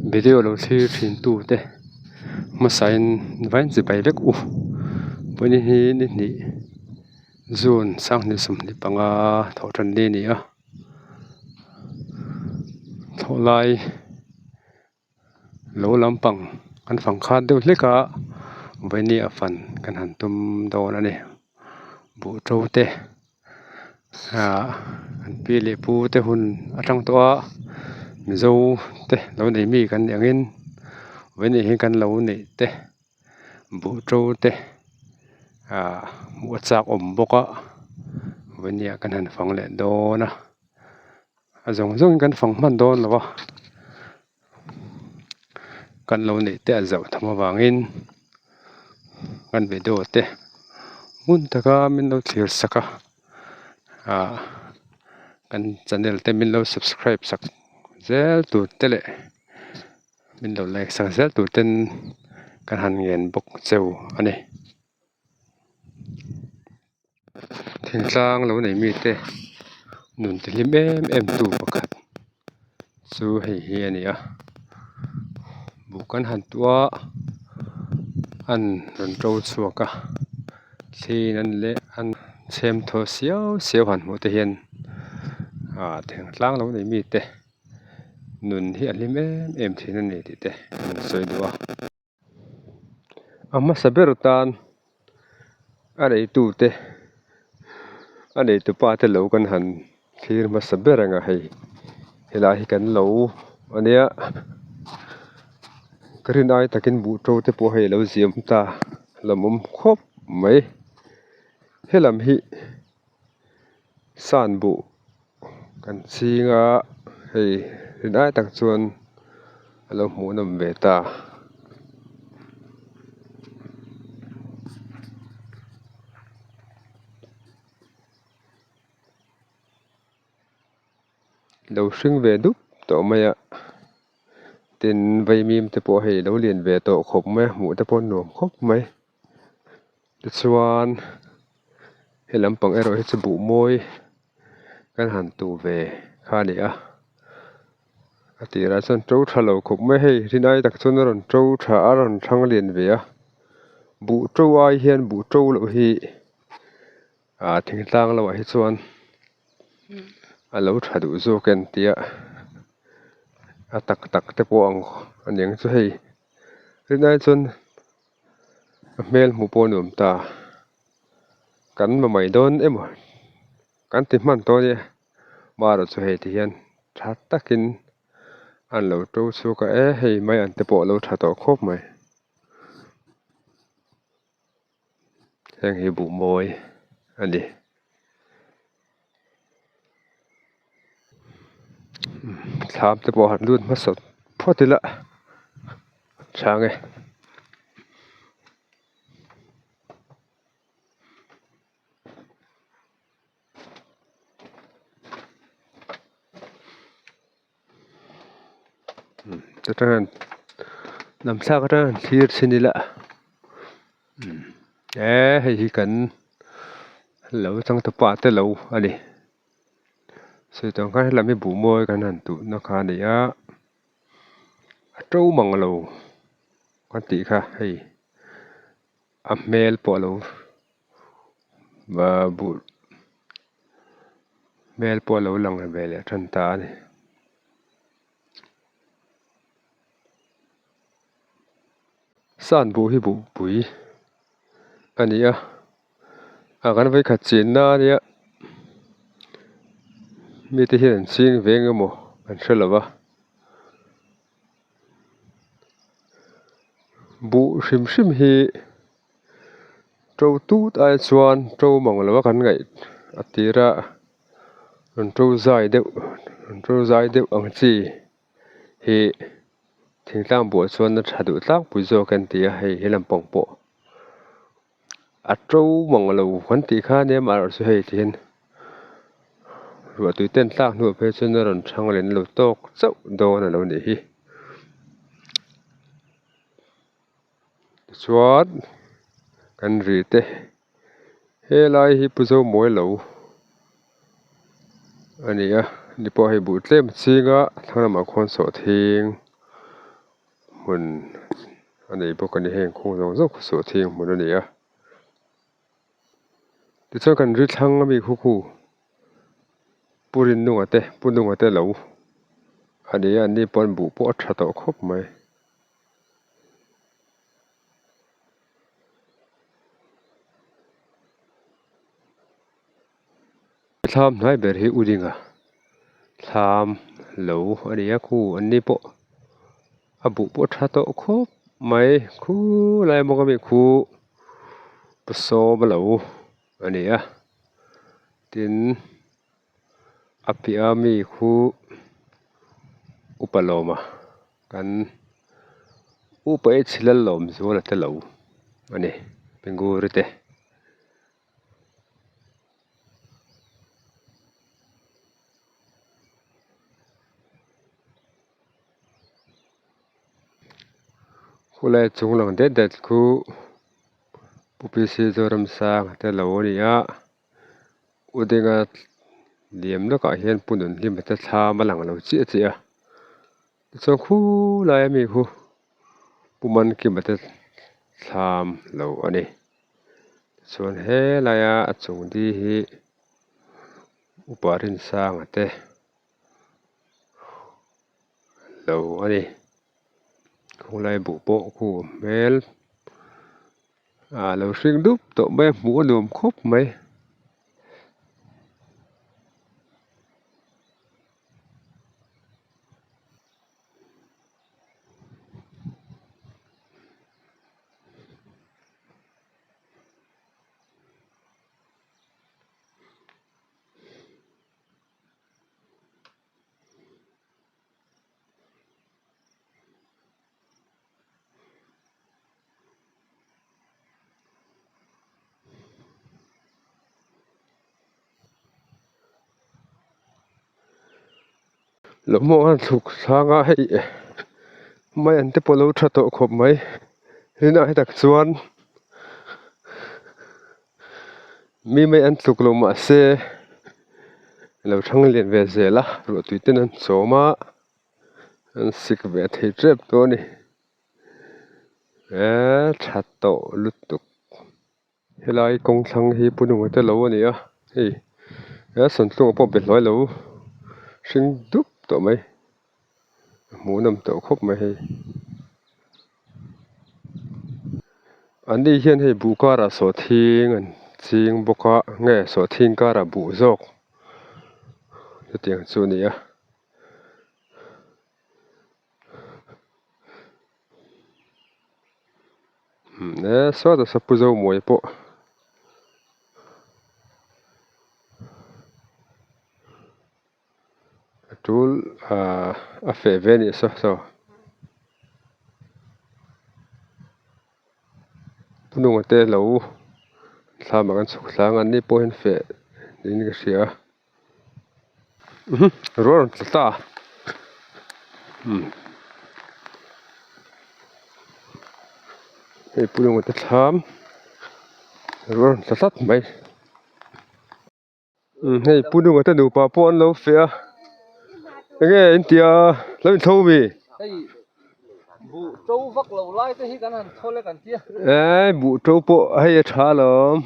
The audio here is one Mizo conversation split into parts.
Video lo thlir thin tu te hmasain vain chibai vek u. Vawiin hi ni hnih June sanghnih 25 thawh tan ni a ni a. Thawh lai lo lampang an fang khat deuh hlek a vawiin a fan kan han tum dawn a ni. Buh to te ah an pi leh pu te hun atang tawh a mizo te lo nei mi kan nih angin vawiin ah hian kan lo neih te buh to te ah hmuh a chak awm bawk a vawiin ah kan han fang leh dawn a a zawng zawng in kan fang hman dawn lo a kan lo neih te a zauh tham avangin kan video te ngun taka min lo thlir sak a ah kan channel te min lo subscribe sak zel tur te leh min lo like sak zel tur ten kan han ngen bawk cheu a ni. Thingtlang lo nei mite nun ti hlim em em tu pakhat chu hei hi a ni a buh kan han tuah a an rawn to chhuak a thliin an leh an chhem thaw siau siau han hmuh te hian ah thingtlang lo nei mite nun hi a hlim em em thin a ni tih te an sawi duh a. A hmasa ber tan a neitute a neitupa te lo kan han thlir hmasa ber ang a hei helai hi kan lo a nia ka rin ai takin buh to te pawh hei a lo ziam ta lawmawm khawp mai helam hi san buh Kan ching a hei rinai tak chuan a lo hmuh nawm ve ta. Lo hring ve dup tawh mai a tin vaimim te pawh hei lo lian ve tawh khawp mai a hmuh te pawh nuam khawp mai. Tichuan he lampang erawh hi chu buh mawi kan han tuh ve kha a ni a a tirah chuan to tha lo khawp mai hei rinai tak chuan a rawn to tha a rawn thang lian ve a buh to ai hian buh to loh hi ah thingtlang lamah hi chuan a lo tha duh zawk a ni tia a tak tak te pawh ang a niang chu hei rinai chuan. A hmel hmuh pawh a nuam ta kan ma mai dawn emaw kan ti hman tawh ania marawh chu hei ti hian tha takin an lo to chhuak a e hei mai an te pawh a lo tha tawh khawp mai heng hi buh mawi a ni. Thlam te pawh han lut hmasa phawt ila chang e. Atang lam thlak atang han thlir chhin ila eh hei hi kan lo changtupa te lo a ni sawi tawh ang khan helam hi buh mawi kan han tuhna kha a ni a a to mang lo kan tih kha hei a hmel pawh a lo ah buh hmel pawh a lo lang ve leh tan ta a ni. San buh hi buh pui a ni a a kan vawikhat chenna a nia mite hian an ching ve eng emaw an hre lo va buh hrim hrim hi to tut ai chuan to mang lo a kan ngaih a tir a rawn to zai deuh rawn to zai deuh ang chi hi thingtlang buah chuan a tha duh tlangpui zawk an ti a hei he lampang pawh a to mang lo kan tih kha nia amaherawhchu chu hei ti hian ruahtui ten tlak hnuah phei chuan a rawn thang leh lo tawk chauh dawn a lo nih hi tichuan kan ri te helai hi pu Zomawi lo a ni a ni pawh hei buh tlem a ching a thlang lamah khuan sawhthing. hmun a nei bawk a ni heng khung zawng zawng khu sawhthing hmun a ni a tichuan kan ri thlang ami khu khu pu Rinnunga te pu Nunga te lo a ni a an ni pawh an buh pawh a tha tawh khawp mai. Thlam hnai ber hi u dinga thlam lo a ni a khu an ni pawh a buh pawh tha tawh khawp mai khulai a bawk ami khu pa sawm a lo a ni a tin a piah a mi khu upa lawma kan upa hi chhilal lawm zual a te lo a ni pinguri te. Khulai chung lang det det khu Pu PC Zoramsang te lo a ni a U Dinga liam lawkah hian Pu Nunhlima te thlam a lang lo chiah chiah a tichuan khulai ami khu Pu Mankima te thlam lo a ni. Chuan helaia a chung di hi upa Rinsanga te lo a ni khawlai buh pawh khu hmel ah lo hring dup tawh mai a hmuh a nuam khawp mai. Lo hmuh a thluk thlang a hei mai an te pawh lo tha tawh khawp mai rinah hi tak chuan mi mai an tluk lo mahse lo thang lian ve zel a ruahtui ten an chawm a an sik ve thei tep tawh a ni eee tha tawh lutuk. Helai kawng thlang hi pu nunga te lo a ni a hei he sawntlung pawh be hluai lo hring dup tawh mai a hmuhnawm tawh khawp mai hei an ni hian hei buh karah sawhthing an ching bawk a nge sawhthing karah buh zawk chutiang chu a ni a. E sawtah saw pu Zomuai pawh a tul ahh a feh ve a nih saw saw pu nunga te lo thlam ah kan chhuk tlang a an ni pawh hian feh niin ka hria. Ruah rawn tla ta hei pui emaw te thlam ruah rawn tla tlat mai hei pu nunga te nupa pawh an lo feh a enge in tia lo intho mi eh buh to pawh hei a tha alawm.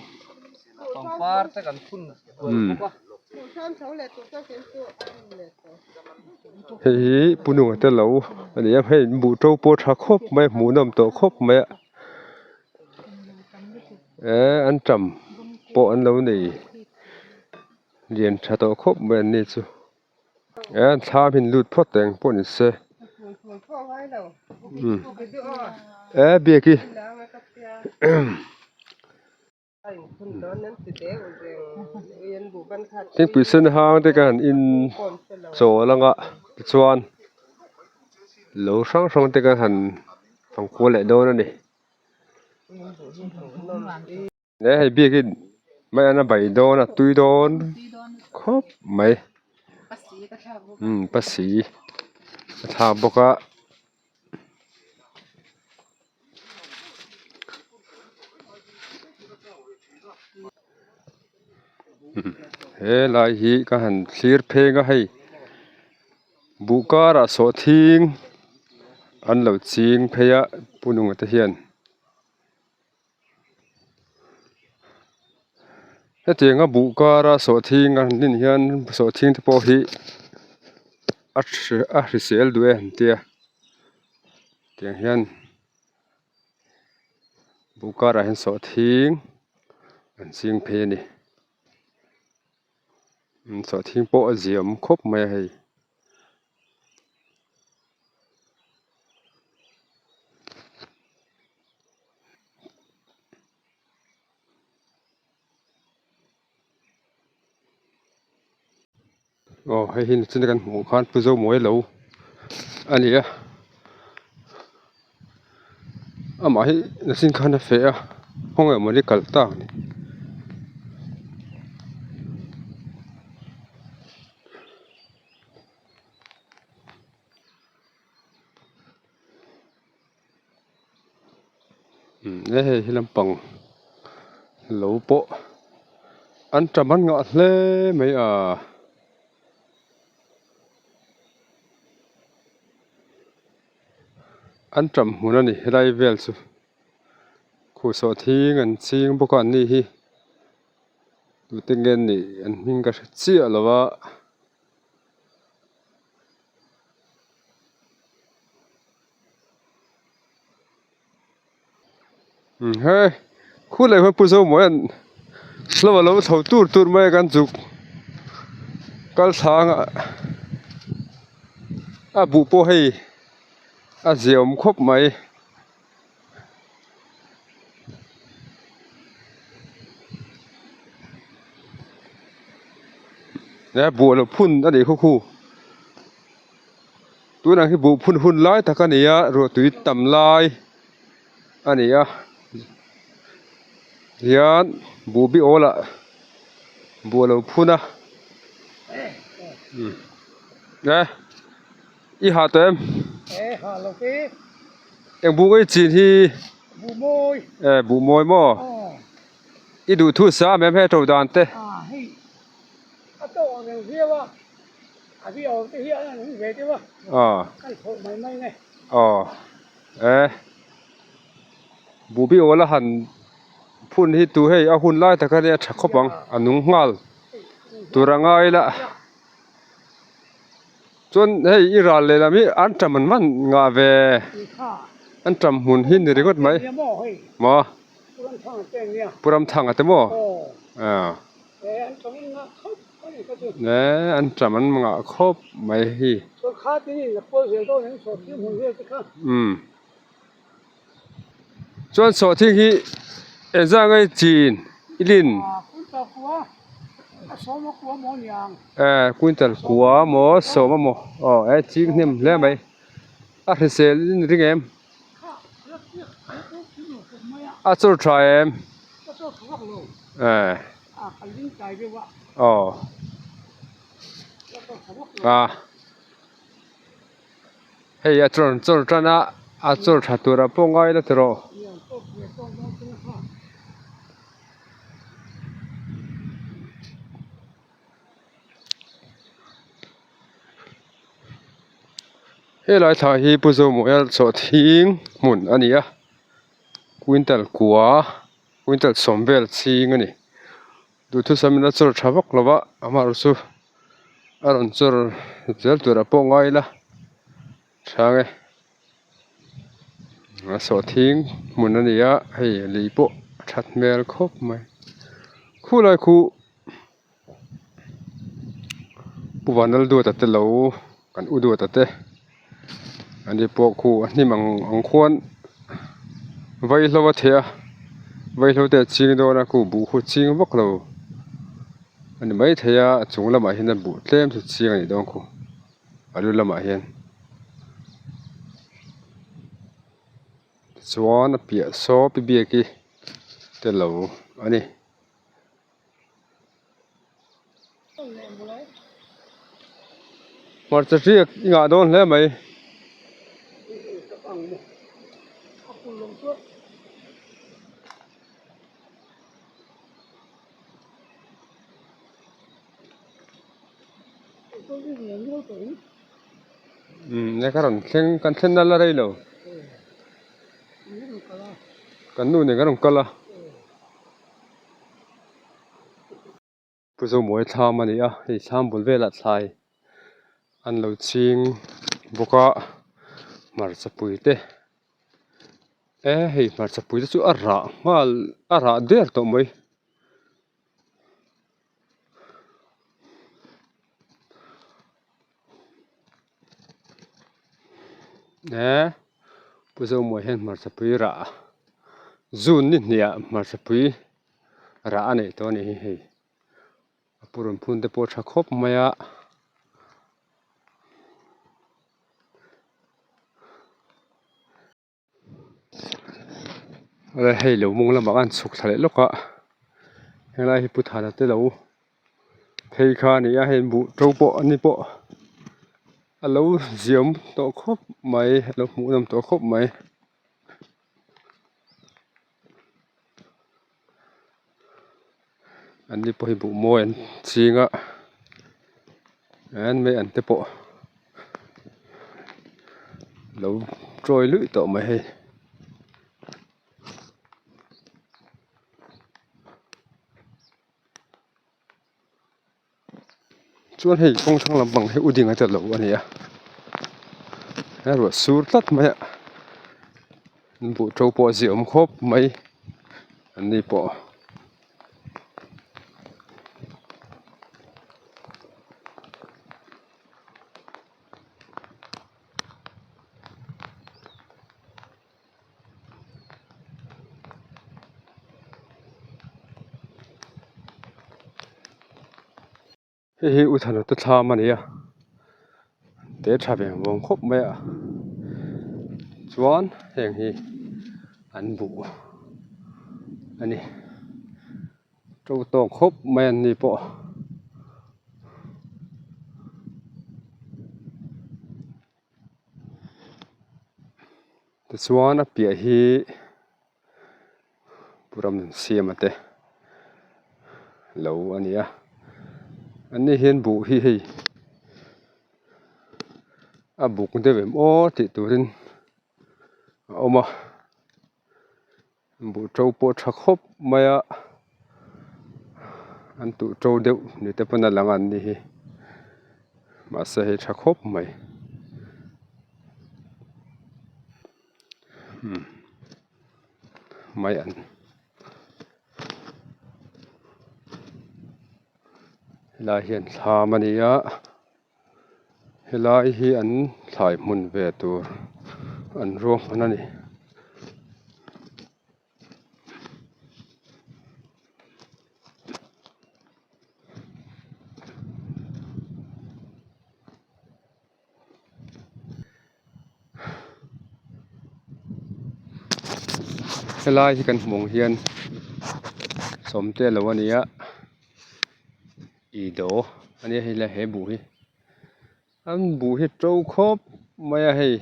Hei hi pu nunga te lo a ni a hei buh to pawh a tha khawp mai a hmuhnawm tawh khawp mai a eh an tam pawh an lo nei lian tha tawh khawp mai an ni chu eh an thlam hi an lut phawt teh ang pawh ni se eh biak i. Thingpui sen hang te khan in chawl anga tichuan lo hrang hrang te khan han fang kual leh dawn a ni. He hei biakin mai an a bai dawn a tui dawn khawp mai umm pasi a thlak bawk a. Helai hi ka han thlir pheng a hei buh karah sawhthing An lo ching phei a pu nunga te hian. Hetiang a buh kara sawhthing an rin hian sawhthing te pawh hi a hrisel duh e an tia tiang hian buh karah hian sawhthing an ching phei a ni sawhthing pawh a ziam khawp mai a hei. Aw hei hi nichina kan hmuh khan Pu Zomuai lo a ni a amah hi nachin khan a feh a khawnge mawni kal tak a ni. He hei hi lampang lo pawh an ṭam an ngah hle mai a. An ṭam hmun a ni helai vel chu khuhsawh thing an ching bawk a an ni hi tute nge an nih an hming ka hre chiah lo a. He khu leh khuan Pu Zomuan hlo a lo chho tur tur mai a kan chuk kal thlanga a buh pawh hei a ziaawm khawp mai. He buh a lo phun a nih khaw khu tunah hi buh phun hun lai tak a ni a ruahtui tam lai a ni a hian buh bi awl ah buh a lo phun a e i ha tawh em eng buh nge i chin hi e buh mawi maw i duh thu sa em he to dan te. Aw e buh bi awl a han phun hi tu hei a hun lai tak ania tha khawp ang a nung nghal tur a ngai la chuan hei i ral lehlam hi an ṭam an man ngah ve an ṭam hmun hi ni ringawt mai maw Pu Ramthanga te maw aw. Eh an ṭam an ngah khawp mai hi. Umm chuan sawhthing hi engzah nge chin i lin eh quintal kua maw sawm a maw aw eh ching hnem hle mai a hrisel in ring em. A chawr tha em? Eh. Aw. A. Hei a chawr chawr tan a a chawr tha tur ah pawh ngai la tiraw. Helai thla hi Pu Zomual chawhthing hmun a ni a quintal kua quintal sawm vel chhing a ni duhthusam in a chawr tha vak lo va amaherawh chu a rawn chawr zel tur ah pawh ngai ila chhang e a sawhthing hmun a ni a hei lei pawh a that hmel khawp mai khulai khu. Pu Vanlalduata te lo kan u duata te ani pawh khu a hnim ang ang khuan vaihlo a theh a vaihlo te a ching dawn a khu buh khu ching vak lo a ni maithei a a chung lamah hian a buh tlem chu ching a nih dawn khu a lu lamah hian tichuan a piah saw pi biaki te lo a ni. Hmarcha hriak i ngah dawn hle mai. Umm e ka rawn thleng kan thlen nal a rei lo. Kan nu nen kan rawn kal a. Pu Zomuai thlam a ni a, hei thlam bul velah thlai an lo ching bawk a, hmarcha pui te e hei hmarcha pui te chu a rah nghal a rah der tawh mai. E Pu Zomuai hian hmarcha pui rah zun ni hniah hmarcha pui rah a nei tawh a ni hi hei a purun phun te pawh a tha khawp mai a. Hei lo mawng lamah khan chhuk thla leh lawk a helai hi pu thana te lo phei kha a ni a hei buh to pawh a ni pawh a lo ziam tawh khawp mai a lo hmuh nawm tawh khawp mai. An ni pawh hi buh mawi an ching a an mei an te pawh lo chawi luih tawh mai hei. Chuan hei kawng thlang lampang hi u ding a tel lo a ni a a ruah sur tlat mai a an buh to pawh a ziah awm khawp mai an ni pawh. Hei hi u thana te thlam a ni a te tha ve vawng khawp mai a chuan heng hi an buh a ni to tawk khawp mai an ni pawh. Tichuan a piah hi Pu Ramsiama te lo a ni a an ni hian buh hi hei a buk deuh em aw tih turin a awm a buh to pawh a tha khawp mai a an tuh to deuh ni te pawn a lang a an ni hi mahse hei tha khawp mai mai an helai hian thlam a ni a helai hi an thlai hmun ve tur an ruahman a ni. Helai hi kan hmuh ang hian sawmte lo a ni a ih do a nia hei lai he buh hi an buh hi to khawp mai a hei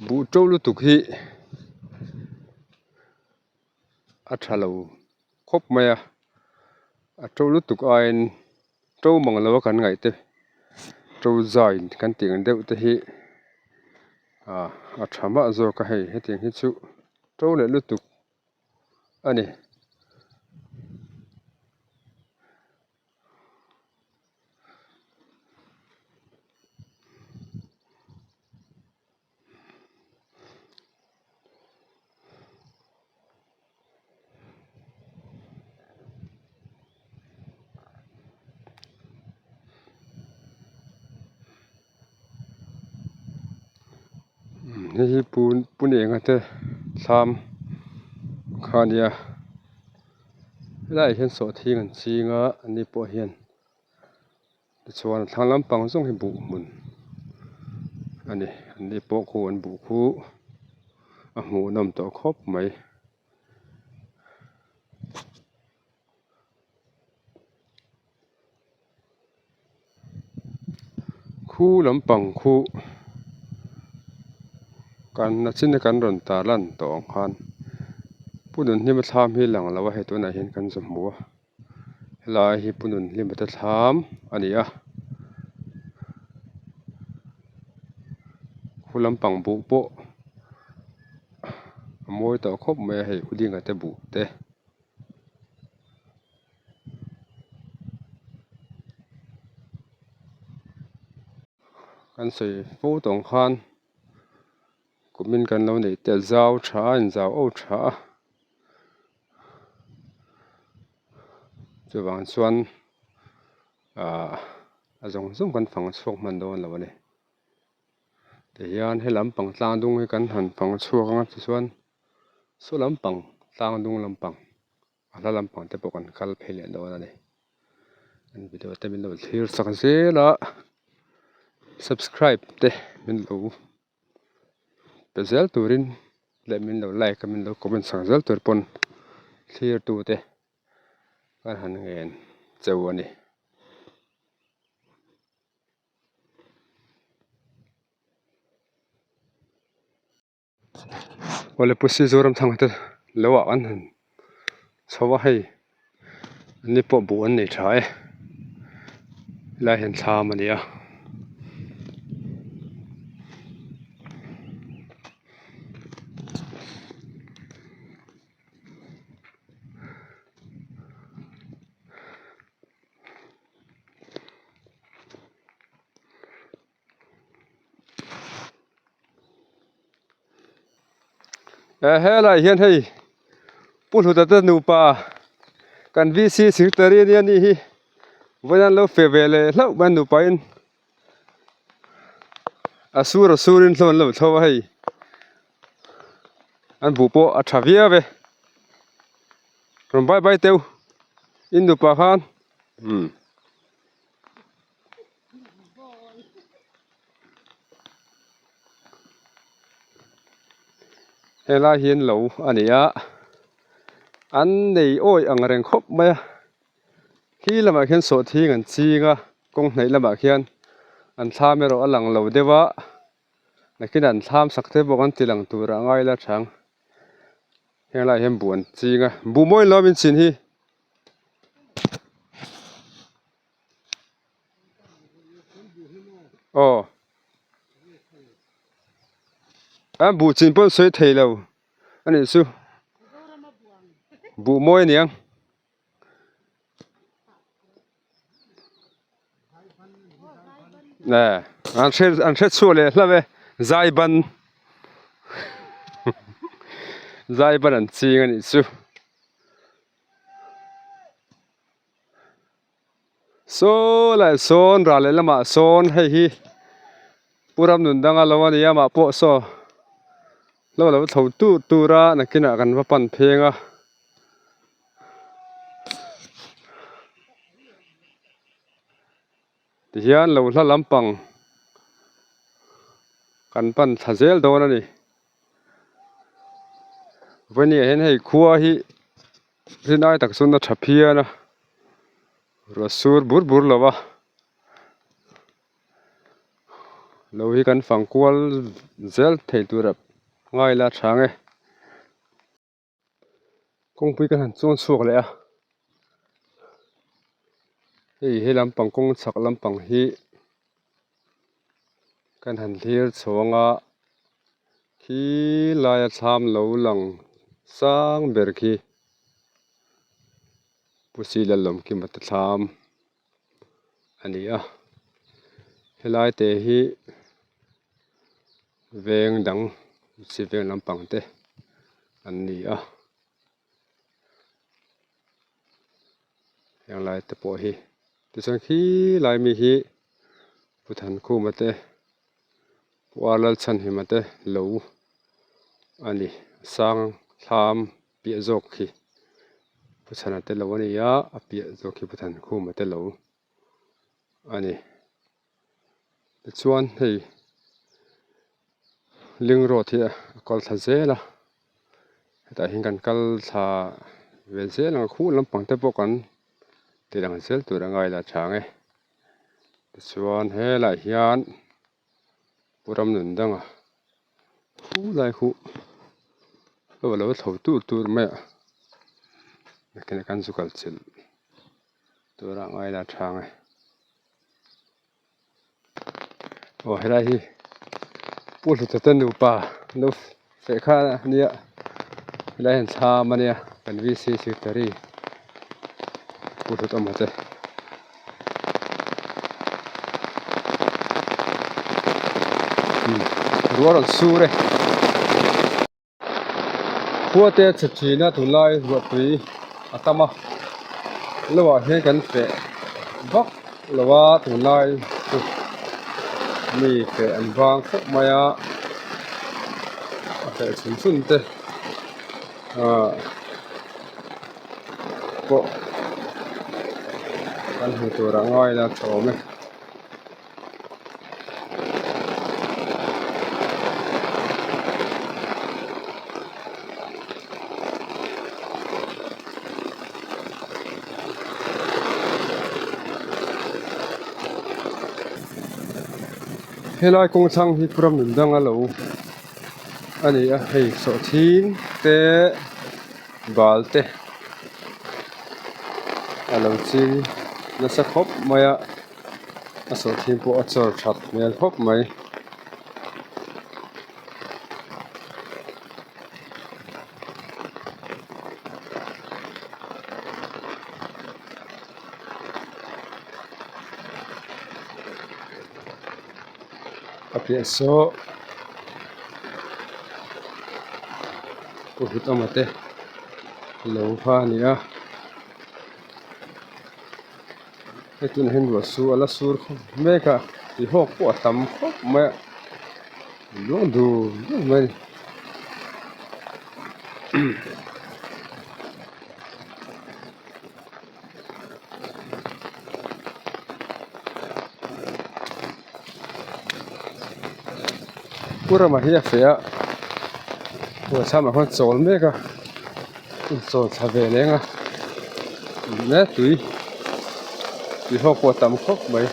buh to lutuk hi a tha lo khawp mai a a to lutuk aiin to mang lo a kan ngaih te to zai kan tih ang deuh te hi ah a tha mah zawk a hei hetiang hi chu to leh lutuk a ni. Hei hi Pune te thlam kha a nia helaiah hian sawhthing an ching a ani pawh hian. Tichuan a thlang lampang zawng hi buh hmun a ni an ni pawh khu an buh khu a hmuhnawm tawh khawp mai. Khu lampang khu kan a chin a kan rawn tar lan tawh ang khan pu Nunhlima thlam hi lang lo a hei tunah hian kan zu hmu a. Helai hi Pu Nunhlima te thlam a ni a. Khu lampang buh pawh a mawi tawh khawp mai a hei u dinga te buh te. Kan sawi fo tawng khan kumin kan lo neih te a zau tha a inzau o tha a chuvang chuan ahh a zawng zawng kan fang chhuak hman dawn lo a ni tihian he lampang tlang dung hi kan han fang chhuak ang a tichuan saw lampang tlang dung lampang. A hla lampang te pawh kan kal phei leh dawn a ni an video te min lo thlir chak zel a subscribe te min lo pe zel turin leh min lo like a min lo comment chak zel tur pawn thlir tu te kan han ngen cheu a ni. Awle pu si Zoramthanga te lo ah an han chho a hei an ni pawh buh an nei tha e helai hian thlam a ni a. Eh helai hian hei Pu Hluta te nupa kan VC secretary ania anih hi vawiin an lo fe ve leh hlauh mai a nupa in a sur a sur in hlawm an lo thlo a hei an buh pawh a tha viau e rawn bye bye teu in nupa khan umm. Helai hian lo a ni a an nei awih ang reng khawp mai a khi lamah khian sawhthing an ching a kawng hnaih lamah khian an thlam erawh a lang lo deuh a nakinah an thlam sak te pawh kan ti lang tur a ngai la chang helaiah hian buh an ching a buh mawi lo min chin hi. Aw a buh chin pawh an sawi thei lo a nih chu buh mawi a ni ang. An hre an hre chhuah leh hlauh e zai ban zai ban an ching a nih chu. Saw lai sawn ral leh lamah sawn hei hi Pu Ramnundanga lo a ni a mah pawh saw lo lo tho tur tur a nakinah kan va pan pheng a. Tihian lo hla lampang kan pan thla zel dawn a ni. Vawini ah hian hei khua hi rinai tak chuan a tha phian a ruah sur bur bur lo va lo hi kan fang kual zel thei tur a ngai la chang e kawngpui kan han chuang chhuak leh a hei he lampang kawng chhak lampang hi. Kan han thlir chhuang a, khi laia thlam lo lang sang ber khi Pu Sila Lawmkima te thlam a ni a, helai te hi veng dang chi veng lampang te an ni a, heng lai te pawh hi tichuan khi lai mi hi. Pu Thankhuma te Pu Ar Lalchhanhima te lo a ni sang thlam piah zawk khi Pu Chhana te lo a ni a a piah zawk khi Pu Thankhuma te lo a ni tichuan hei ling road hi a kal thla zel a hetah hian kan kal thla ve zel ang a khuh lampang te pawh kan ti lang zel tur a ngai la chang e. Tichuan helaiah hian Pu Ramnundanga khu lai khu lo alo tho tur tur mai a nakinah khan zu kal chilh turah ngai la chang e aw helai hi. Pu Hluta te nupa lo feh kha a nia helai hian thlam a nia kan VC secretary Pu Hlut awm te. Ruah rawn sur e. Khua te chhe thin a tunlai ruahtui a tam a lo ah hian kan feh vak lo a tunlai chu mi feh an vang khawp mai a a feh chhun chhun te ahh pawh kan hmu tur ah ngai ila tha awm e. Helai kawng chhang hi ram nun dang a lo a ni a hei sawhthing te bal te a lo ching nasa khawp mai a. A sawhthing pawh a chawr that hmel khawp mai. A piah saw pu hlut awma te lo kha a ni a. Hei tunah hian ruah su a la sur khawp mek a tih hawk pawh a tam khawp mai a luang dur dur mai a ni. Pu Rama hi a feh a ruahchhamah khuan chawl mek a. Chawl thla ve leng a hle tui tui ho pawh a tam khawp mai.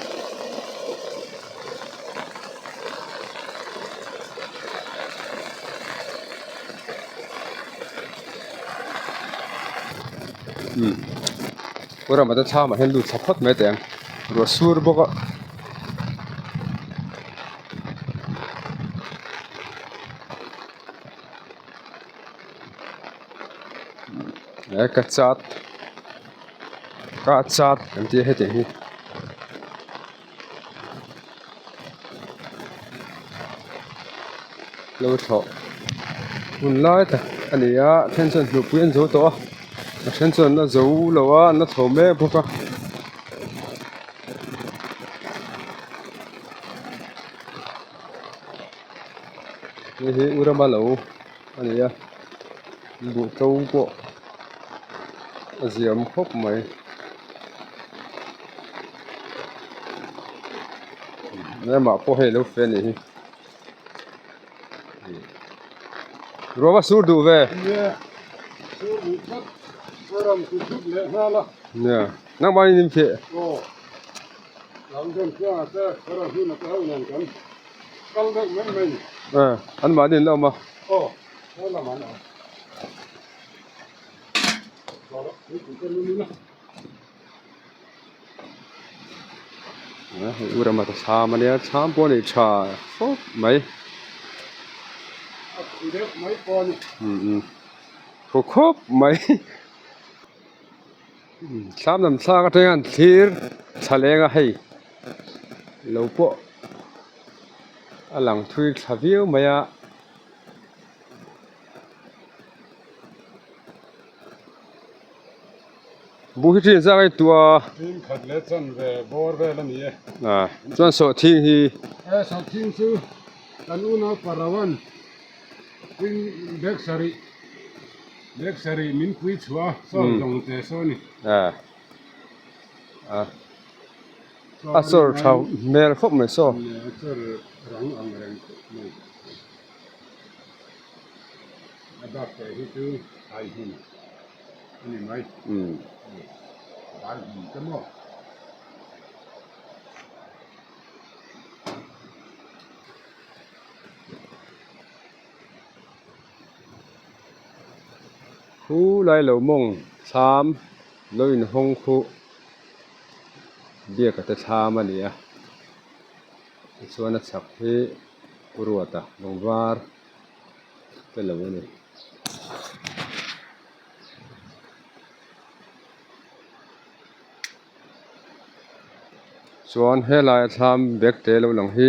Umm pu Rama te thlam ah hian lut thla phawt mai teh ang ruah sur bawk a. He ka chat ka chat kan tih a hetiang hi lo thlawh hun lai tak a ni a a then chuan hlupui an zo tawh a a then chuan an la zo lo a an la tho mek bawk a. Hei hi u rama lo a ni a buh to pawh a ziam khawp mai amah pawh hei alo fe a nih hi ruah va sur duh ve nia nangmah in in fiah. An mahni an la awm a. Hei u rama ta chham a nia chham pawh a nei tha khawp mai. Thaw khawp mai. Thlam lam thlak atanga an thlir thla leng a hei lo pawh a lang thui thla viau mai a. Buh hi ṭin zak a intuah a. Thing khat leh chanve bawr vel a ni e. Chuan sawhthing hi. Sawhthing chu kan unau Parawan thing bag sarih. Bag sarih min pui chhuah a, sawn zawng che saw ni. A chawr tha hmel khawp mai saw. A chawr rang ang reng khawp mai. A bak teh hi chu thlai hmun a ni mai. Bal hmun te maw. Khu lai lo mawng thlam lo inhawng khu biak a te thlam a ni a tichuan a chhak hi Pu Ruata lung var te lo a ni. Chuan helai a thlam bag te lo lang hi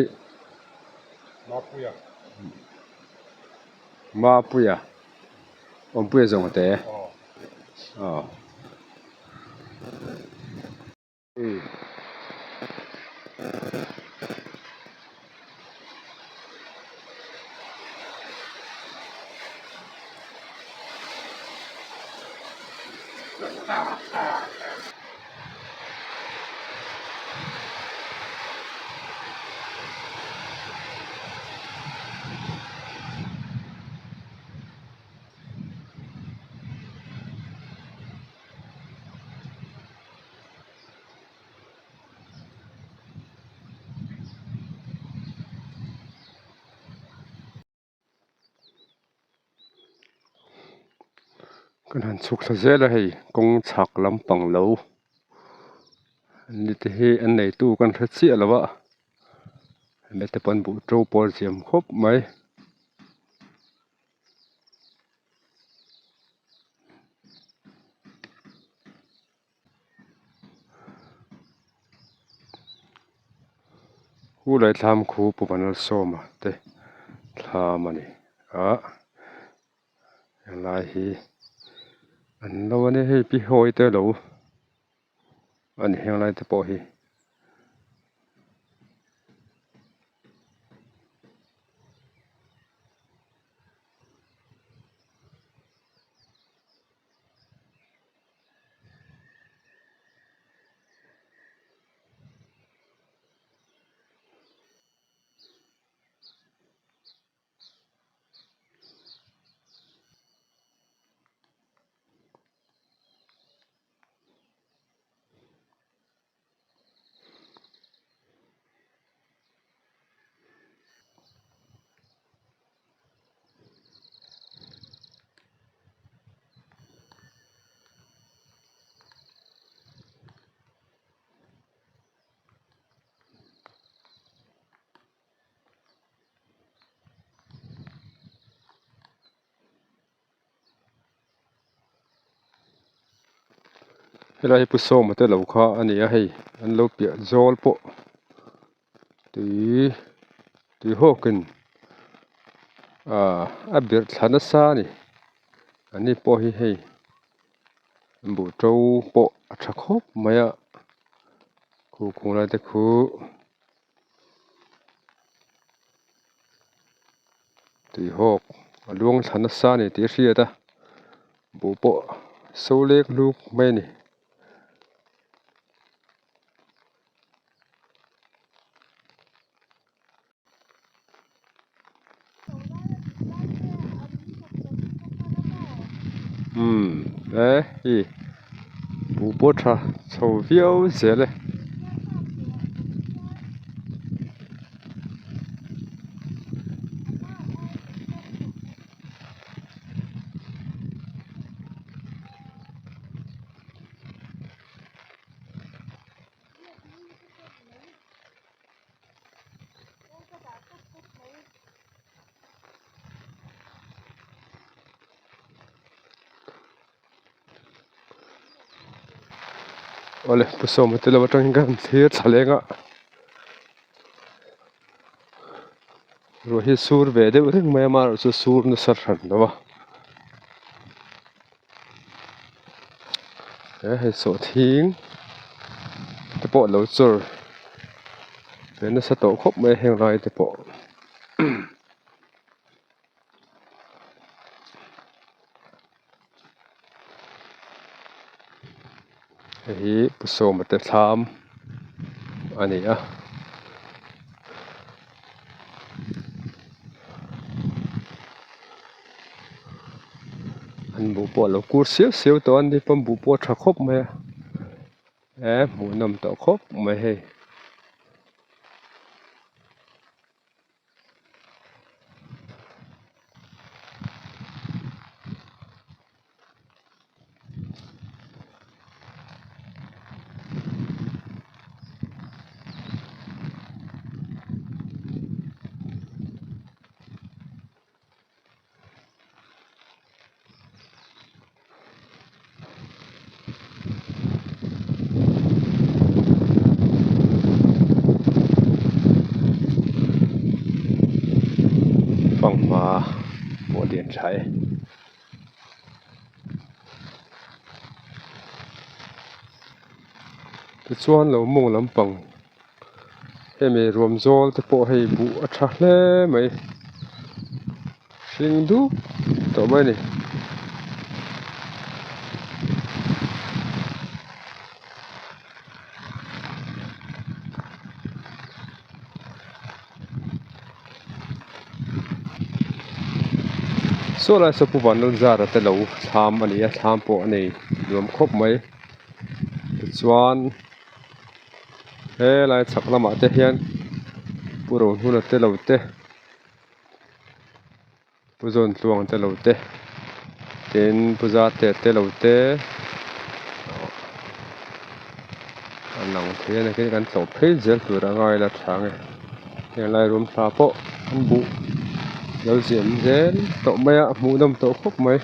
Mapuia Mapuia Awmpuia zawng te aw. Kan han chhuk thla zel a hei kawng chhak lampang lo ni te hi an neitu kan hre chiah lo a hemi te pawn buh to pawl ziam khawp mai. Hu lai thlam khu Pu Vanlalsawma te thlam a ni a helai hi an lo a nia hei pi hawi te lo a ni henglai te pawh hi. Helai hi Pu Sawma te lo kha a ni a hei an lo piah zawl pawh tui tui hawkin ahh a birh thla nasa a ni ani pawh hi hei buh to pawh a tha khawp mai a khu khung lai te khu. Tuihawk a luang thla nasa a ni tih a hriat a buh pawh so lek hluk mai a ni. Umm e hei buh pawh tha chho viau zel e. Awle pu sawma te lo atangin ka han thlir thla leng a ruah hi sur ve deuh reng mai a amaherawh chu sur nasa hran lo a he hei sawhthing te pawh lo chawr ve nasa tawh khawp mai a heng lai te pawh. Hei hi Pu Sawma te thlam a ni a. An buh pawh a lo kur siau siau tawh a ni pawn buh pawh a tha khawp mai a e hmuhnawm tawh khawp mai hei. Fanghma pawh a lian tha e. Tichuan lo mawng lampang hemi ruam zawl te pawh hei buh a tha hle mai hring dup tawh mai a ni. Saw lai saw Pu Vanlalzara te lo thlam a ni a thlam pawh a nei nuam khawp mai tichuan helai chhak lamah te hian Pu Rohnuna te lo te Pu Zawntluang te lo te tin Pu Zate te lo te a lang thei a ni khi kan tlawh phei zel tur a ngai la tha nge heng lai rum thla pawh an buh lo ziam zel tawh mai a hmuh nawm tawh khawp mai.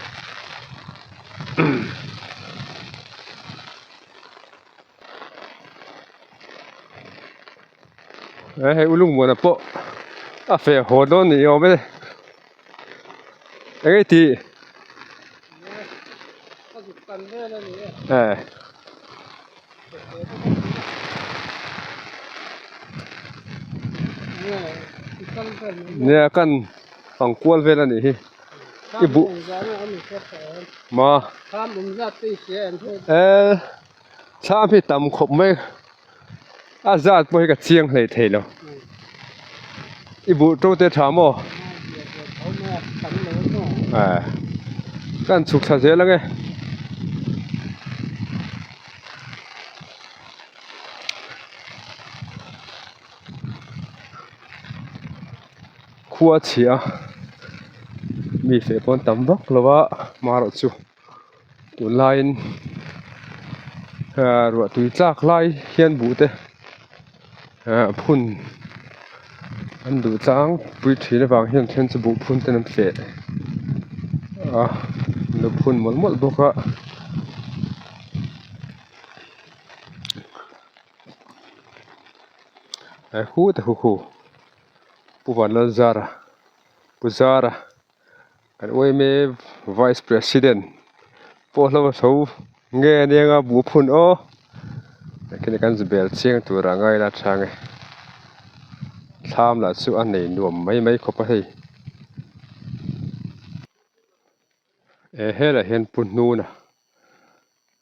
He hei u lungmuana pawh a feh haw dawn ni awm e eng nge tih eh nia kan fang kual vel a nih hi i buh ma eh thlam hi tam khawp mai. A zat pawh hi ka chiang hlei thei lo. I buh to te tha maw? Eh, kan chhuk thla zel ange. Khua chhia mi feh pawn tam vak lo a marawh chu. Tunlaiin ruah tui tlak lai hian buh te phun an duh tlang pui thin avang hian then chu buh phun ten an feh a an lo phun mawlh mawlh bawk a. Pu Vanlalzara Pu Zara. Kan UMA Vice President pawh hlauh a tho nge aniang a buh phun aw khi kan bel chiang tur ah ngai la chang e thlam lah chu a nei nuam mai mai khawp a hei e helaiah hian pu hnuna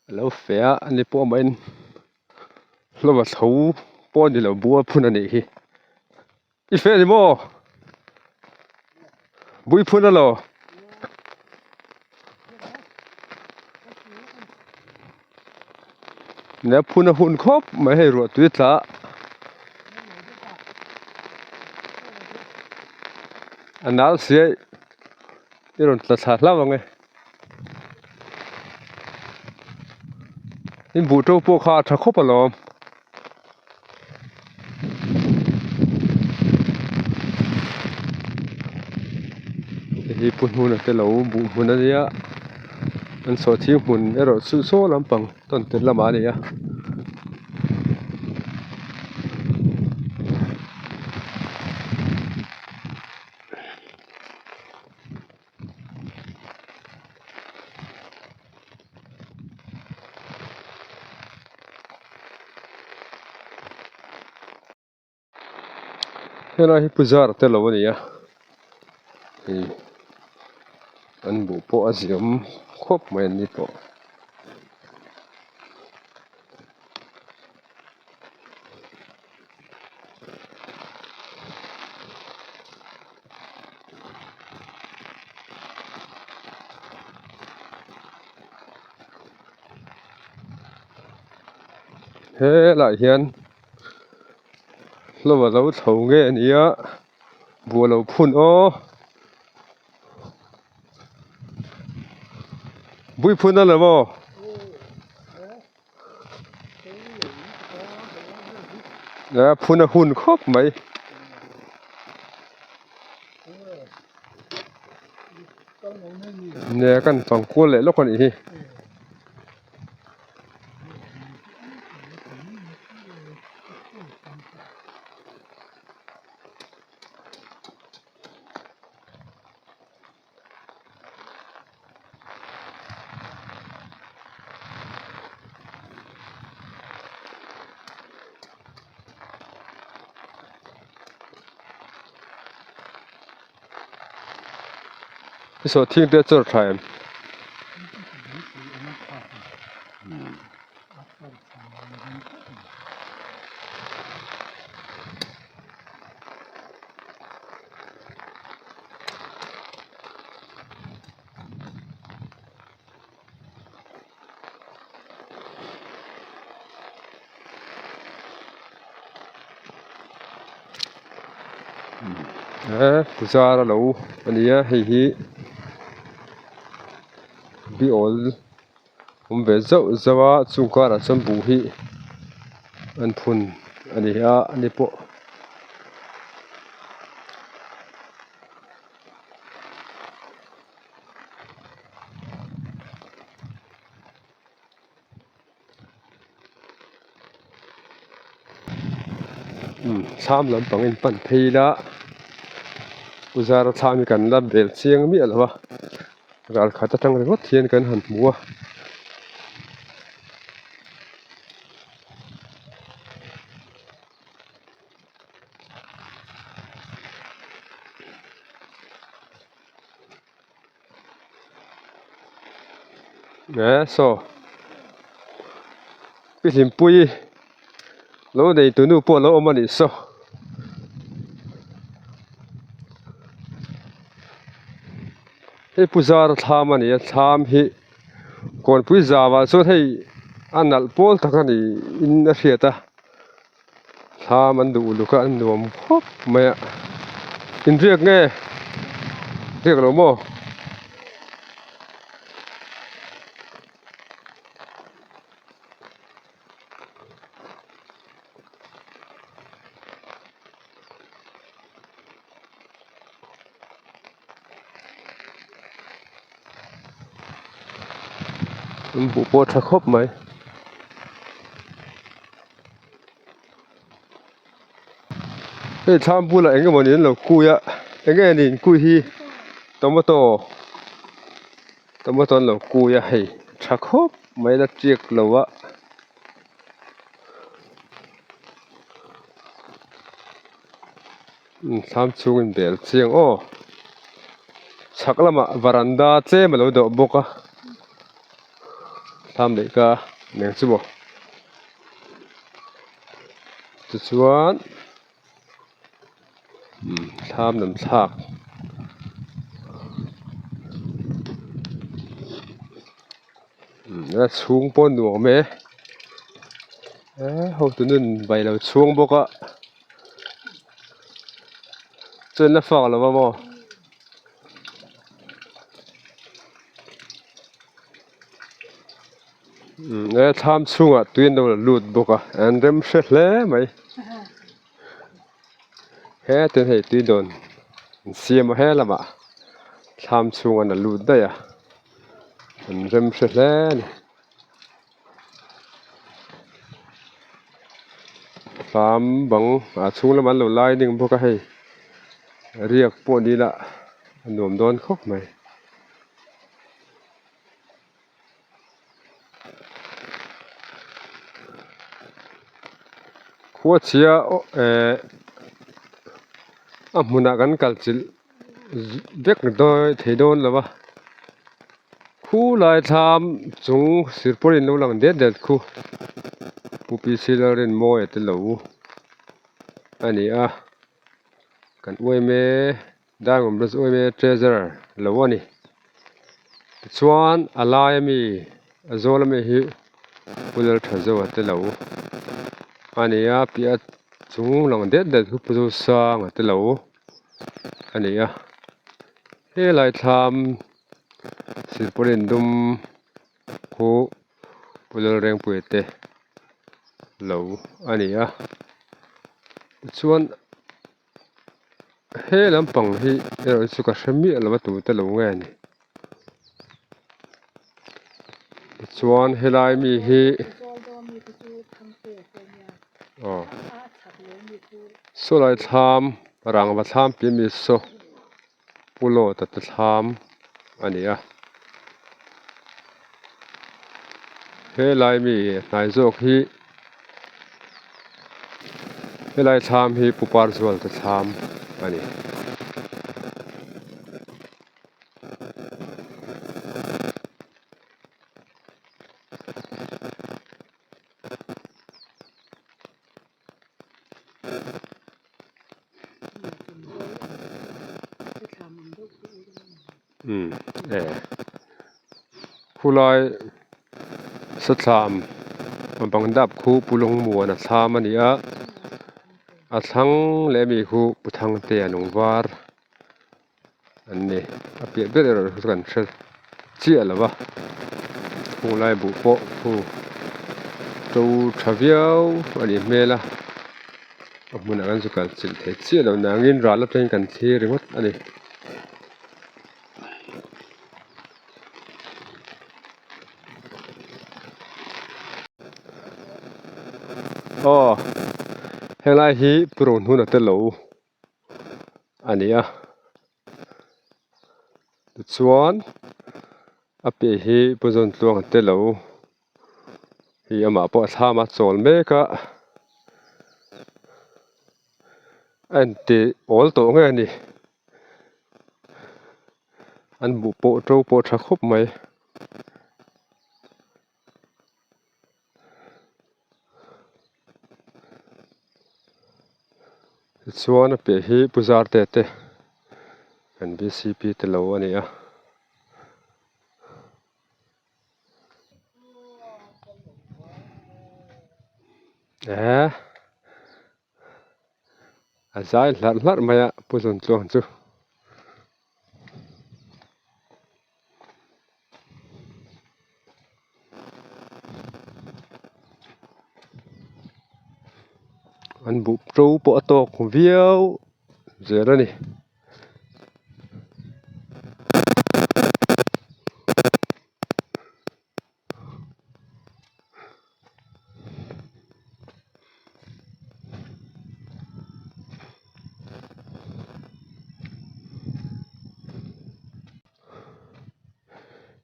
a lo feh a ani pawh mah in hlauh a tho pawh a ni lo buh a phun a nih hi. I fe ni maw? Bui phun alo. Ne phun a hun khawp mai hei ruah tui tla. A nal sia i rawn tla thla hlauh ang e. In buh to pawh kha a tha khawp alawm. Hei hi pu hnuna te lo buh hmun a nia an sawhthing hmun erawh chu saw lampang tawn tel lamah a ni a. Helai hi pujar te lo a ni a ih an buh pawh a ziam khawp mai an ni pawh. Helaiah hian hlauh a lo tho nge a ni a buh a lo phun aw bui phun a lo maw. A phun a hun khawp mai. Nia kan fang kual leh lawk a nih hi. I saw thing te a chawr tha em? He zar a lo a ni a hei hi bi awl awm ve zauh zauh a chung karah chuan buh hi an phun a ni a ani pawh. Thlam lampang in pan phei ila pu zara thlam hi kan la bel chiang miah lo a ral khat atang ringawt hian kan han hmu a. E saw pi hlimpui lo nei tu nu pawh a lo awm a nih saw. Hei pu zara thlam a ni a thlam hi kawnpui zauah chuan hei a nalh pawl tak a ni in a hriat a. Thlam an duh uluk a an nuam khawp mai a inriak nge riak lo maw? An buh pawh a tha khawp mai. Hei thlam bulah eng emawni an lo kui a eng nge ni inkui hi tomato tomato an lo kui a hei tha khawp mai la tiak lo a. Thlam chhung in bel chiang aw chhak lamah varanda tlem a lo dawh bawk a thlam leh ka eng chu maw tichuan thlam lam thlak a chhung pawh nuam e hotu nun bai lo chhung bawk a. Chuan la fak lo va maw? Umm he thlam chhungah tui an lo la lut bawk a an rem hre hle mai hetin hei tui dawn an siam a he lamah thlam chhung an la lut daih a an rem hre hle a ni. Thlam bang ah chhung lamah an lo lining bawk a hei riak pawh ni ila a nuam dawn khawp mai. Khua chhia eh a hmunah kan kal chilh vek dawi thei dawn lo va khu lai thlam chung sirpawlin lo lang det det khu Pu P C Lalrinmawia te lo a ni a kan uaime Diamond Bros uaime treasure lo a ni tichuan a laia mi a zawl ami hi Pu Lalthazoa te lo a ni a piah chung lang det det khu Pu Zosanga te lo. a ni a helai thlam silpawlin dum khu Pu Lalrengpuia te lo a ni a tichuan he lampang hi erawh chu ka hre miah lo a tute lo nge ni tichuan helai mi hi aw. Saw lai thlam rangva thlam tih ami saw pulawt a te thlam a ni a helai mi hnai zawk hi helai thlam hi pu par zual te thlam a ni. Umm e khulai sathlam bang dap khu pu lungmuan a thlam a ni a a thlang leh ami khu pu thangtea lung var an ni a piah ber erawh chu kan hre chiah lo va khunglai buh pawh khu to tha viau a nih hmel a a hmunah kan zu kal chilh thei chiah lo nangin ral atangin kan thlir ringawt a ni. Aw helai hi purun hun a tello a ni a tichuan a piah hi pu Zawntluang a tello hei amah pawh a thlam a chawl mek a a inti awl tawh nge a ni an buh pawh to pawh a tha khawp mai. Tichuan a piah hi Pu Zarte te kan B C P te lo a ni a. Eee a zai hlarh hlarh mai a Pu Zuntluang chu. An buh to pawh a tawk viau zel a ni.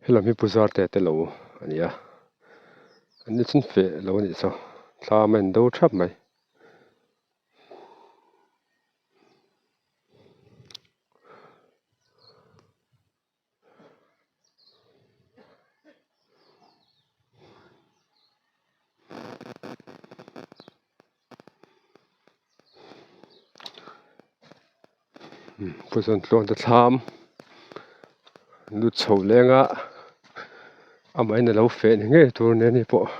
Helam hi pujar te te lo a ni a an ni chhun feh lo a nih chu thlam a in do thap mai. Puzawn tluang te thlam lut chho leng a amahin a lo feh ni ngei tur nen hei pawh.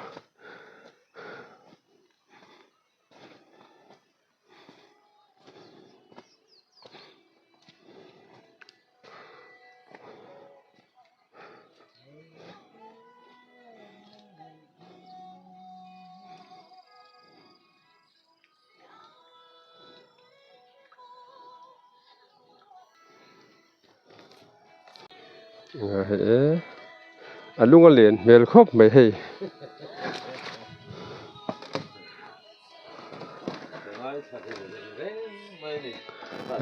A lung a len hmel khawp mai hei.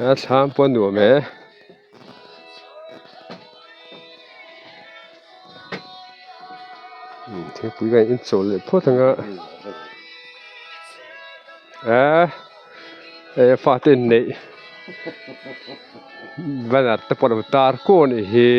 A thlam pawh a nuam e. Thingpui ka in chawl leh phawt ang a eh fate in neih banner te pawh a lo tar kuau a nih hi.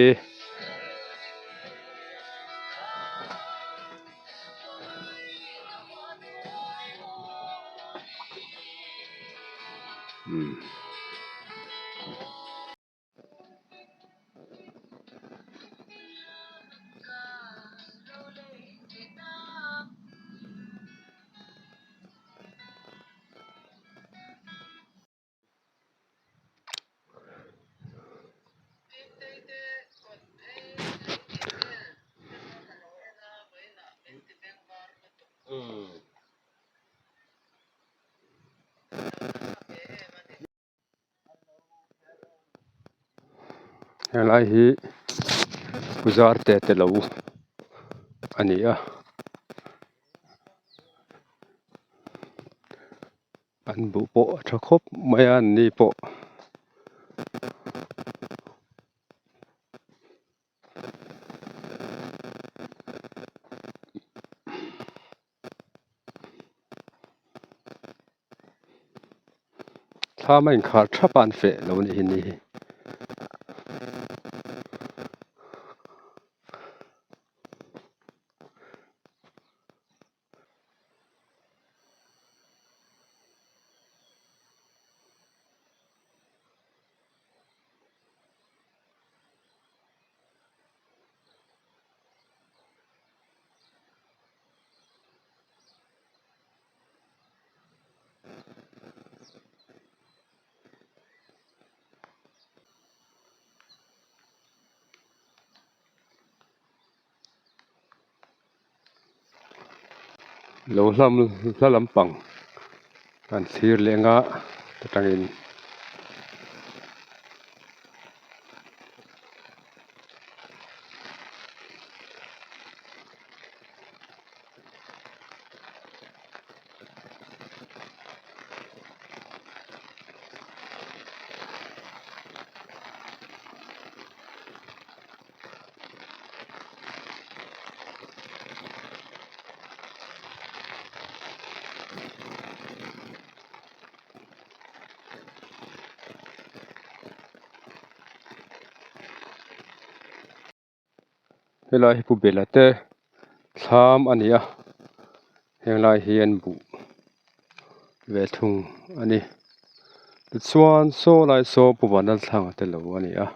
Helai hi puzar te te lo a ni a an buh pawh a tha khawp mai a an ni pawh. Thlam a inkhar thap a an feh lo a nih hi ni hi. Lo hlam hla lampang kan thlir leh anga atangin. Helai hi Pu Bela te thlam a ni a henglai hian buh ve thung a ni tichuan saw lai saw Pu Vanlalthlanga te lo a ni a.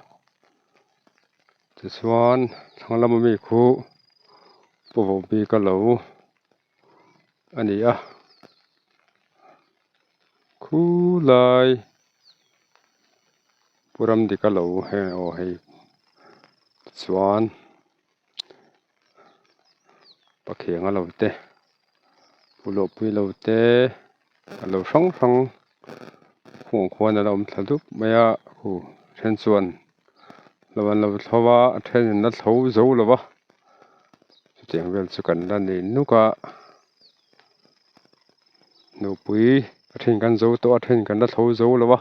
Tichuan thlang lama mi khu pu vo bik a lo a ni a khulai pu ram dik a lo heng aw hei tichuan pakhiang a lo te pu lawhpui lo te a lo hrang hrang khuang khuan a la awm thla dup mai a khu then chuan lo an lo thlo a a then in la thlo zo lo va chutiang vel chu kan la nei nuk a nupui a then kan zo tawh a a then kan la thlo zo lo va.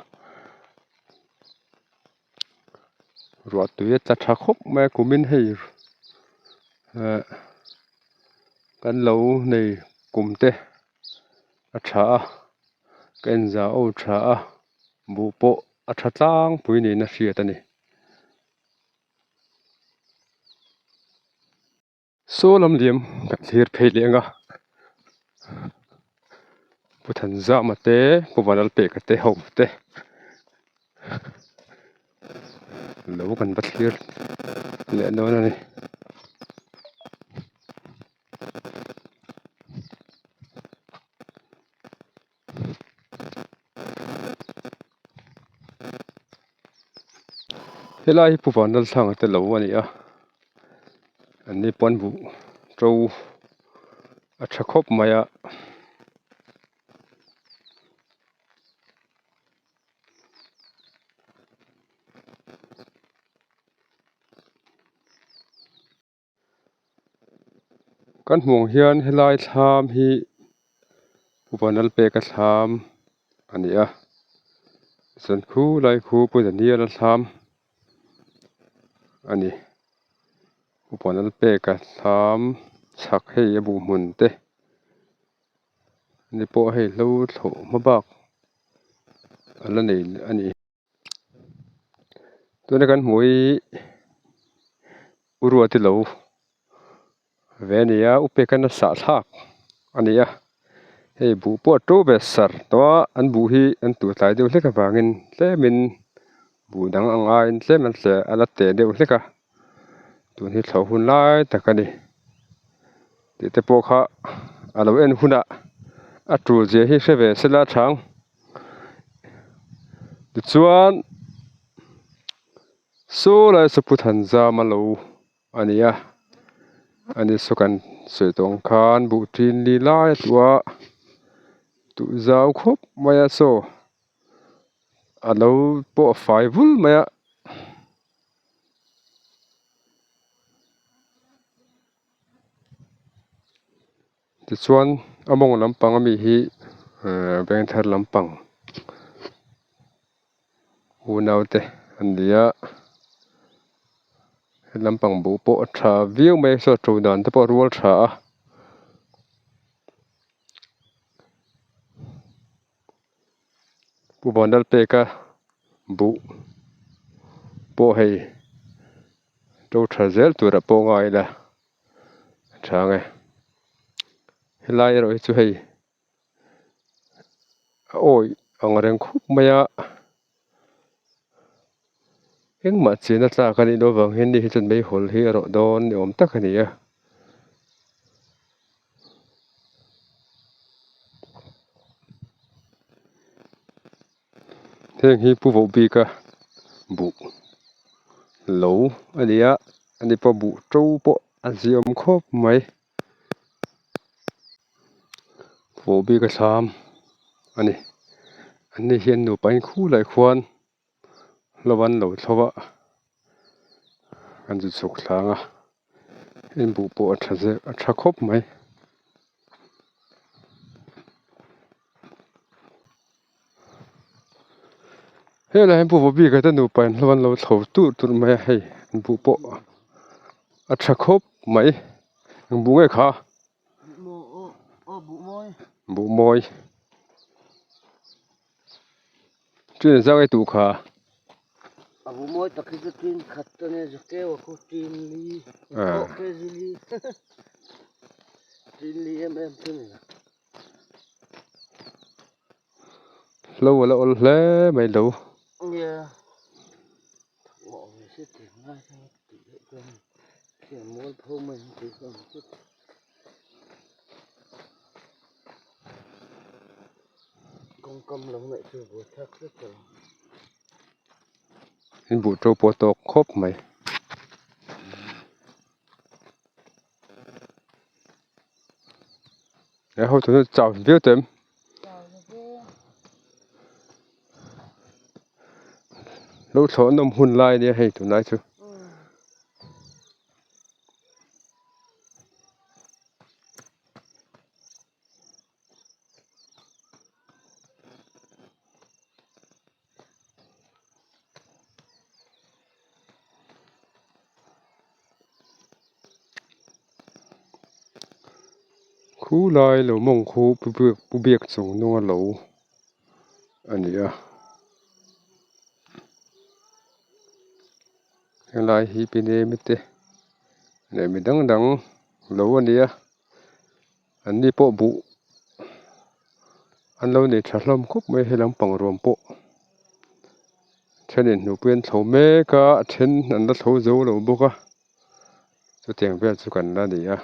Ruah tui a tla tha khawp mai a kumin hei eh kan lo nei kum te a tha a ka en zau aw tha a buh pawh a tha tlangpui niin a hriat a ni. Saw lam liam kan thlir phei leh ang a Pu Thanzama te Pu Vanlalpeka te ho te lo kan va thlir leh dawn a ni. Helai hi Pu Vanlalthlanga te lo a ni a an ni pawn buh to a tha khawp mai a. Kan hmuh ang hian helai thlam hi Pu Vanlalpeka thlam a ni a chuan khu lai khu Pu Daniel-a thlam a ni Pu Vanlalpeka thlam chhak hei a buh hmun te ni pawh hei hlo thlawh hma bak a la nei a ni. Tuna kan hmuh hi u ruat i lo ve a ni a u pek a sah thlak a ni a hei buh pawh a to ve sar tawh a an buh hi an tuh tlai deuh hlek avangin tlemin buh dang ang aiin tlem an tle a la teh deuh hlek a tun hi thlawh hun lai tak a ni tih te pawh kha a lo en hunah a tul zia hi hre ve sela a chang. Tichuan saw lai saw Pu Thanzama lo a ni a ani saw kan sawi tawh ang khan buh ṭin li lai a tuh a tuh zau khawp mai a saw a lo pawh a fai vul mai a. Tichuan a mawng lampang ami hi ehh vengthar lampang unau te an ni a he lampang buh pawh a tha viau mai a saw to dan te pawh a rual tha a Pu Vanlalpeka buh pawh hei to tha zel tur ah pawh ngai ila. A chhang e helai erawh hi chu hei a awih ang reng khup mai a engmah chenna tlak a nih loh avang hian ni hi chuan meihawl hi a rawh dawn ni awm tak a ni a. Heng hi Pu Voh bika buh lo a ni a ani pawh buh to pawh a ziawm khawp mai. Vohbik a thlam a ni. An ni hian nupa in khulai khuan hlo an lo thlo a, an zu chhuk thlang a, inbuh pawh a tha zek a tha khawp mai. Helai hian Pu Vohbika te nupa in hlo an lo thlo tur tur mai a hei buh pawh a tha khawp mai. Eng buh nge kha? Buh mawi. Ṭin zang ei tuh kha. A buh mawi tak hi chu ṭin khat a nia zakeu a khu ṭin li pawh kg li ṭin li em em chu a ni lo. Hlo a la awl hle mai lo. Nia thawk mawh ve se tih ngai kha tih theih chuan thiam mual pho mai ang tih ka ang tlat. Kawngkam lo ngaih chu buai thlak tlat a. In buh to pawh a tawk khawp mai. He ho tuna chau viau tawh em? Lo thlawh nawm hun lai ania hei tunlai chu. Khu lai lo mawng khu pu biak chung nunga lo a ni a. Helai hi pi nemi te leh mi dang dang lo a ni a an ni pawh buh an lo nei tha hlawm khawp mai he lampang ruam pawh thenin hnupui an thlo mek a a then an la thlo zo lo bawk a chutiang vel chu kan la ni a.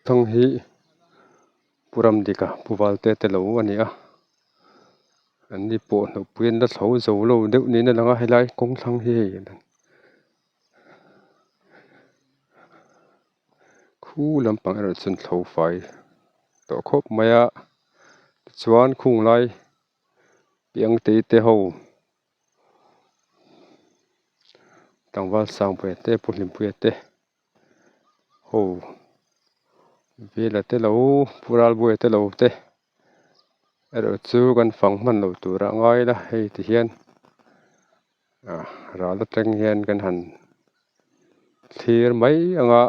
Thang hi Pu Ramdika Pu Valte te lo a ni a an ni pawh hnawhpui an la thlo zo lo deuh niin a lang a helai kawng thlang hi hei Khu lampang erawh chuan thlo fai tawh khawp mai a tichuan khung lai piangtei te ho tlangval sangpuia te pu hlimpuia te ho vela te lo pu ralbuaia te lo te erawh chu kan fang hman loh tur a ngai la hei ti hian. Ah ral atang hian kan han thlir mai ang a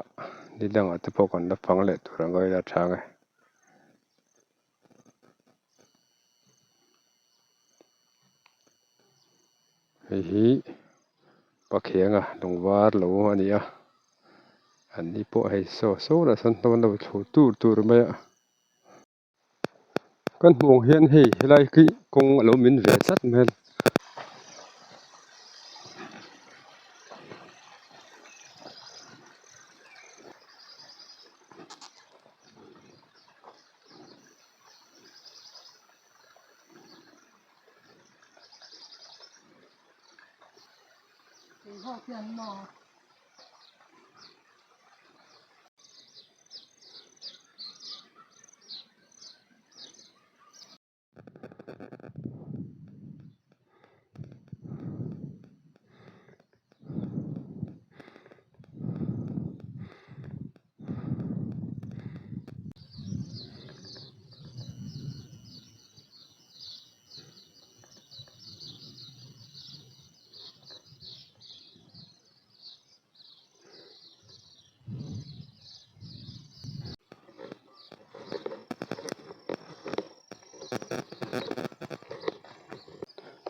ni dangah te pawh kan la fang leh tur ang a ila chang e. Hei hi Pakhianga lungvar lo a ni a an ni pawh hei saw saw lah sawn hnawn lo thlu tur tur mai a. Kan hmuh ang hian hei helai hi kawng a lo min ve tlat mai a.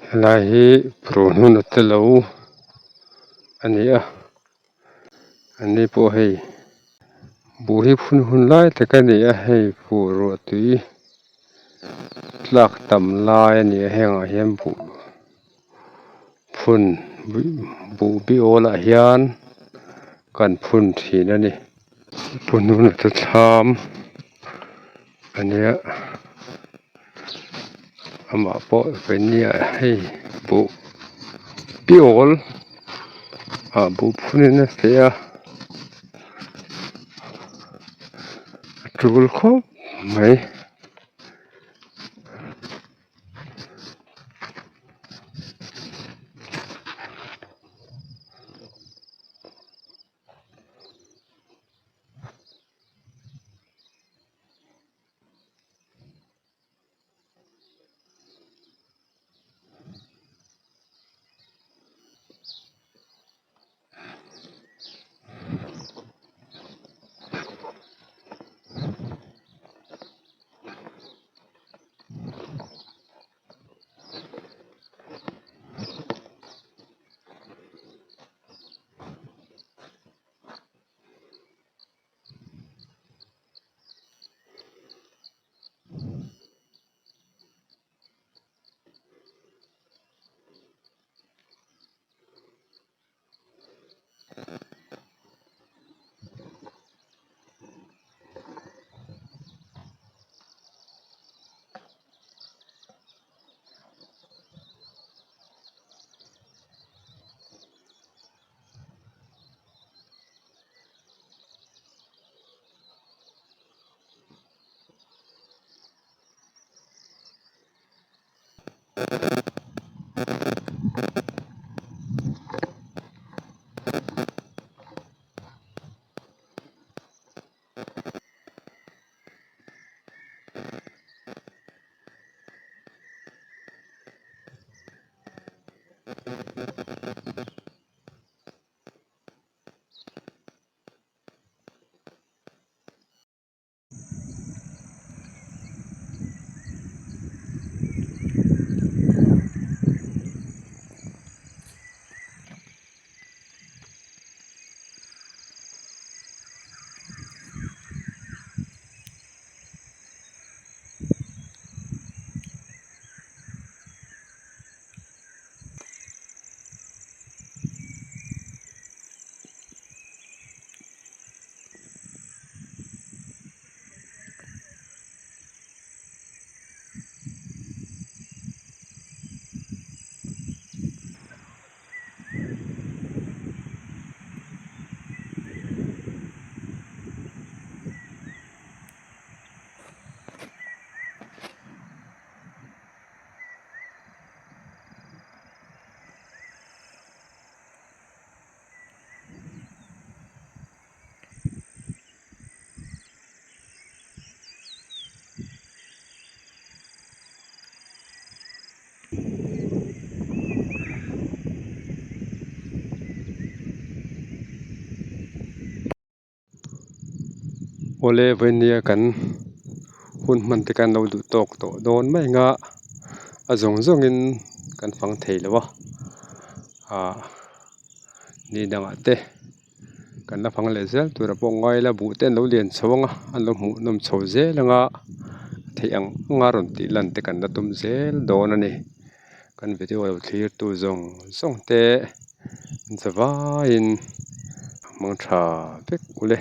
Helai hi phurh hun a telo a ni a an ni pawh hei buh hi phun hun lai tak a ni a hei buh ruah tui tlak tam lai a ni a hengah hian buh phun buh bi awl ah hian kan phun thin a ni phun hun a thlam a nia amah pawh vawini ah hei buh pi awl ah buh phun in a feh a a tul khawp mai. Awle vawinia kan hun hman te khan lo duh tawk tawh dawn mai ang a a zawng zawngin kan fang thei lo a ah ni dangah te kan la fang leh zel tur a pawh ngai ila buh te an lo lian chho ang a an lo hmuh nawm chho zel ang a theih ang ang a rawn tih lan te kan la tum zel dawn a ni. Kan video lo thlir tu zawng zawng te zavaiin hmang tha vek ule.